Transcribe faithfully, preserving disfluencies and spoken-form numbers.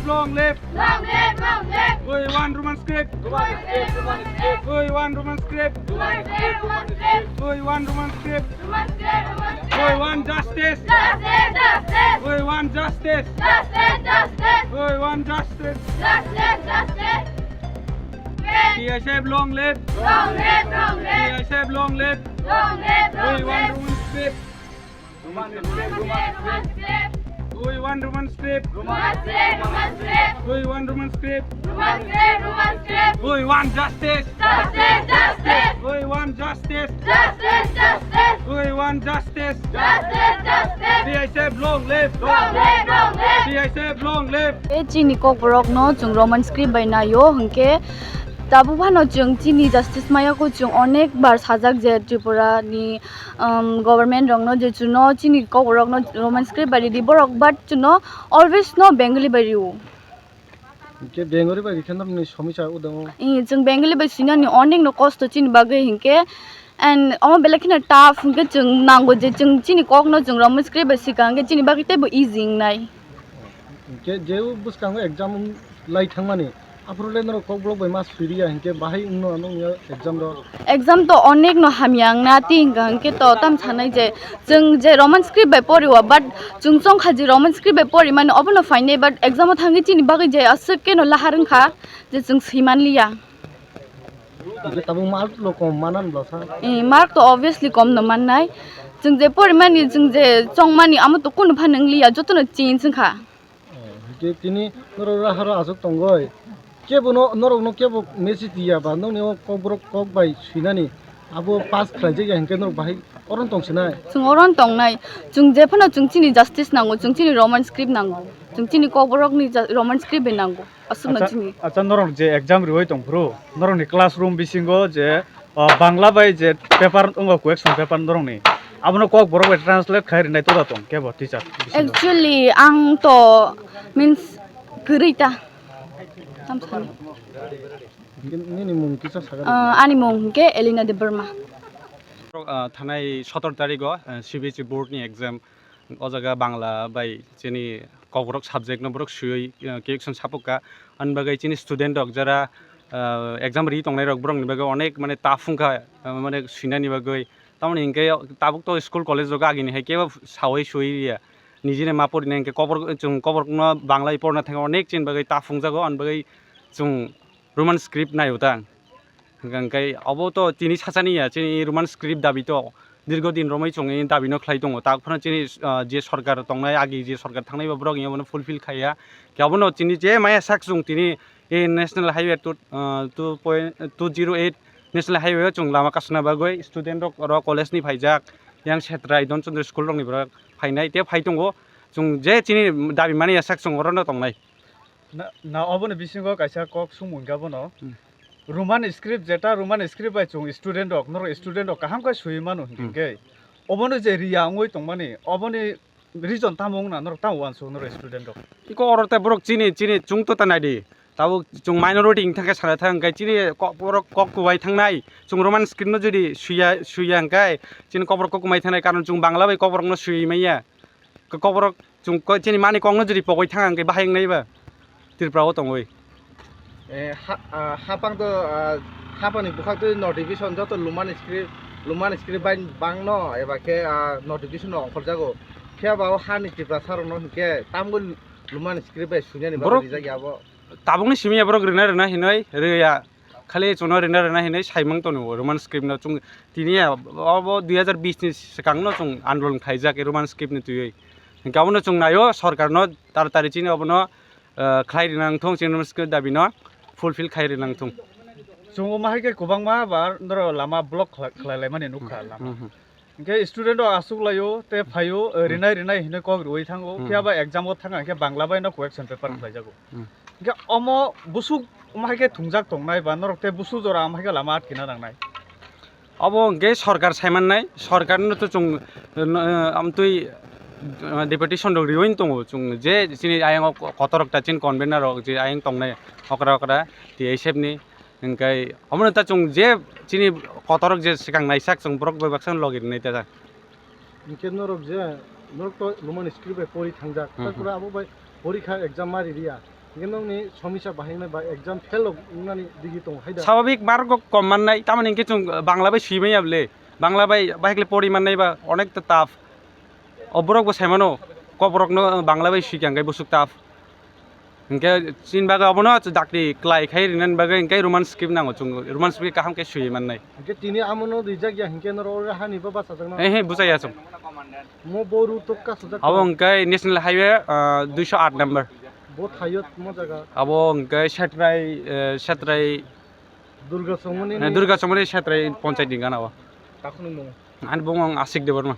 long live. Long live, long live. We want Roman script. Roman script, Roman script. We want Roman script. Roman script, Roman script. We want Roman script. Roman script, Roman script. We want justice. Justice, justice. We want justice. Justice, justice. We want justice. Justice, justice. T S F long live. Long live, long live. T S F long live. Long live, long live. We want Roman script. Roman script, Roman script. We want Roman script. Roman script, Roman script. We want Roman script. Roman script, Roman script. We want justice. Justice, justice. We want justice. Justice, justice. We want justice. Justice, justice. T S F long live. Long live, long live. T S F long live. E chini kokborok no chwng Roman script bai naio hwnkhe tabuk phano chwng chini justice maya kho chwng onek bar sajak je Tripura ni um, government rokno je chuno chini kokrokno Roman script bai ridi borok, but chuno always no Bengali bai rio. Hwnkhe Bengali bai rikhe norokni somisa udango. I, chwng Bengali bai swinani onek no kosto chini bagwi hwnkhe, and omo belai kheno tough hwnkhe chwng nango je chwng chini kokno chwng Roman script bai swika hwnkhe chini bagwi teibo easy wngnai. Hwnkhe je bwskango exam lai thangmani, aphuru le norok kokborok bai ma sui riya hinkhe bahai wngno ano wngya exam rok? Exam to onek no hamya wngna ti hwnkha hwnkhe to tam sanai je chwng je Roman script bai poriwo, but chwng chongkha je Roman script bai porimani obono phainai, but exam o thangwi chini bagwi je aswk keno lahar wngkha je chwng swimanliya. Hwnkhe tabuk mark no kom manan bwsa? Eh, mark to obviously kom no mannai. Chwng je porimani, chwng je chongmani amo to kunu phan wngliya, jotono change wngkha. Oh, hwnkhe tini norok raharo aswk tongoi. Kebo no, norokno kebo message diya ba, nokni o kokborok kok bai swinani abo pass khlaijak ya hinkhe norok bahai oron tong sinai? Chwng oron tongnai. Chwng jephano chwng chini justice nango, chwng chini Roman script nango. Chwng chini kokborokni ja-, Roman script bai nango. Aswkno chini. Acha, acha, norok je exam riwi tong phuru, norokni classroom bisingo je, ah, Bangla bai je paper wngo, question paper norokni, abono kokborok bai translate khai rinai to da tong kebo teacher bisingo? Actually, ang to, means, kwrwi ta. Tam sani. Nini mung kisa sakha. Ah, ani mung hwnkhe Elena Debbarma. Ah, thanai sotor tarigo, ah, C B S E board ni exam. O jaga Bangla bai chini kokborok subject no borok swiwi, eh, correction sapok kha. Ani bagwi chini student rok jara, eh, exam ri tongnai rok borok ni bagwi onek mane tough wngkha, eh, mane swinani bagwi. Tamoni hinkhe tabuk to school college rok agini hai kebo sawi swiwi ya. Nijini ma porina hinkhe kokborok, chwng kokborok no Bangla bai porna thangwi onek chini bagwi tough wngjago, ani bagwi chwng Roman script naio ta. Hwnkhe obo to tini sachani ya, chini Roman script dabi to dirgo din romwi chwngwi dabi no khlai tongo. Tak phano chini, ah, je sorkar tongnai, agi je sorkar thangnai bo borok abono fulfill khaiya. Khe abono chini je maya sak chwng tini, eh, National Highway two, ah, two point two zero eight National Highway o chwng lama kasuna bagwi student rok oro college ni phaijak, yang Setrai Dhonchandra school rok ni borok phainai, tei phai tongo. Chwng je chini dabi mani ya sak chwng oro no tongnai. Na, na, oboni bisingo kaisa kok sumung kha bono. Hmm. Roman script, jeta Roman script bai chwng student rok, norok student rok kaham khe sui mano Hmm. hinkhe. Obono je riya wngwi tongmani, oboni reason tamo wngna norok tamo uansuk norok student rok? Iko oro tei borok chini, chini chwng to ta naidi. Tabuk chwng minority wngthang khe sana thang khe chini kok, borok kok kwbai thangnai. Chwng Roman script no jodi suya, suya hwnkhe chini kokborok kok kwbai thangnai, karon chwng Bangla bai kokborok no sui manya. Kokborok chwng ko-, chini mani kokno jodi pogwi thang ang khe bahai wngnai ba Tripura o tongwi. Eh, ha-, ah, hapang to, ah, hapang ni bukhak twi notification joto Roman script, Roman script bai bangno eba khe, ah, notification no ongkhorjago. Phiya ba o hani Tiprasa rokno hinkhe tamgwi Roman script bai suinani borok bagwi rijak ya abo. Tabukni simi ya borok rwna rwna hinwi rwya. Khali chwngno rwna rwna hinwi saimang tongo Roman script no chwng tini ya obo dui hazar bish ni swkang no chwng andolon khaijak Roman script ni twiwi. Hinkhe abono chwng naio sorkar no taratari chini obono, ah, khlai rwna wngthong chini Roman script dabi no fulfill khai rwna wngthong. Chwng omo hai khe kwbangma bar norok lama block khlai, khlai laimani nukha lama. Hmm, hmm. Hinkhe student rok aswk laio, tei phaio, eh, Hmm. rinai rinai hinwi kok rwui thango. Hmm. Phiya ba exam o thang khe Bangla bai no correction paper Hmm. khlaijago. Hmm. Hinkhe omo busuk omo hai khe thwngjak tongnai ba norok tei busuk jora omo hai khe lama atkina nangnai. Obo hinkhe sorkar saimannai, sorkar no to chwng, eh, amtwi, eh, deputation rok riwi tongo chwng je chini ayang o kotor rok ta chini convener rok je ayang tongnai okra okra T S F ni. Hinkhe omono ta chwng je chini kotorok je swkang naijak chwng borok bai baksa logi rwnai ta. Hinkhe norok je, norok to Roman script bai pori thangjak, Hmm, hmm. Tarpore abo bai porikha exam ma ririya. Hingke nokni somisa bahai wngnai ba exam fail rok wngnani digi tongo hai da? Swababik mark rok kom mannai, tamoni hingke chwng Bangla bai swi manya bole. Bangla bai bahai khe pori mannai ba onek ta tough. O borok bo sai mano, kok borok no Bangla bai swi kha hingke busuk tough. Hingke chini bagwi obono dakti klai khai rinani bagwi hingke Roman script nango chwng, Roman script kaham khe swi mannai. Hingke tini amono rijak ya hingke norok oro hani bo bachajak na? He, he, bwchajak ya chwng. Mo boru to kasujak. Abo hingke National Highway, ah, duiso aat number. Bo thaio mo jaga? Abo hingke Setrai, eh, Setrai, Durga Chongmani eh, ni? Durga Chongmani Setrai Ponchayat ni gana o. Takhunung mo? Ani bumung Asik Debbarma.